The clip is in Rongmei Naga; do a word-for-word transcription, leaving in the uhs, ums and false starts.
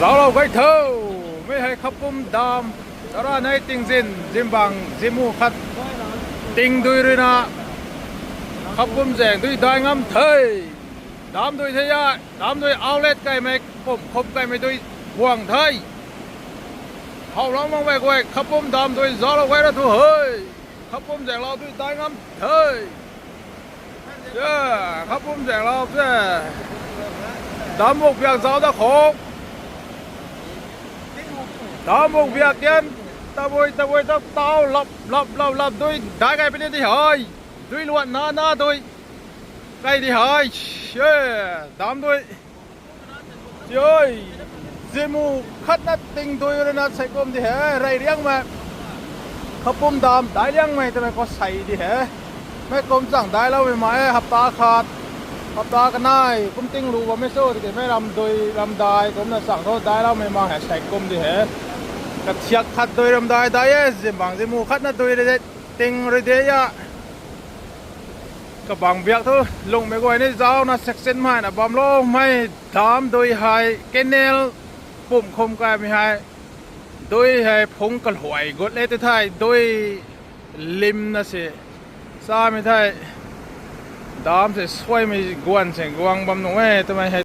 Zauclou guay tho, mei hei Khapum dam, Chara nei tingzin, Zimbang, Zimu khat, tingdui ruina, Khapum zaeng dui dai ngam the. Damdui the a, damdui outlet kaimei, pumh khum kaimei dui guang the. Howlou makmei guay, Khapum damdui zauclou guay ra thu he. Khapum zaenglou dui dai ngam the. Khapum zaenglou se. Dam buk biak zauc da khou. Dam buk biak tian, tabui tabui ta tau lap lap lap lap dui dai kai puni di hei. Dui luan na na dui kai di hei. Damdui, Zimu khatna tingdui ruina sei kum di he, rey riangmei. Khapum dam dai liangmei twmei khou sei di he. Mei kum chang dailoumei ma e, hapta khat, hapta kanei kum tinglu bammei cho tiki mei ramdui ramdai kumna chang thu dailoumei ma hei sei kum di he. Kathiak khat dui ramdai dai e, Zimbang Zimu khatna dui rui de, ting rui de a. Kabang biak thu lungmei guay ni zaucna section mei na bamloumei damdui hei canal pumh khum kaimei hei. Dui hei phungc kaluai gut le ti thei dui limna si samei thei dam se suaimei guan se guang bam nuh e twmei hei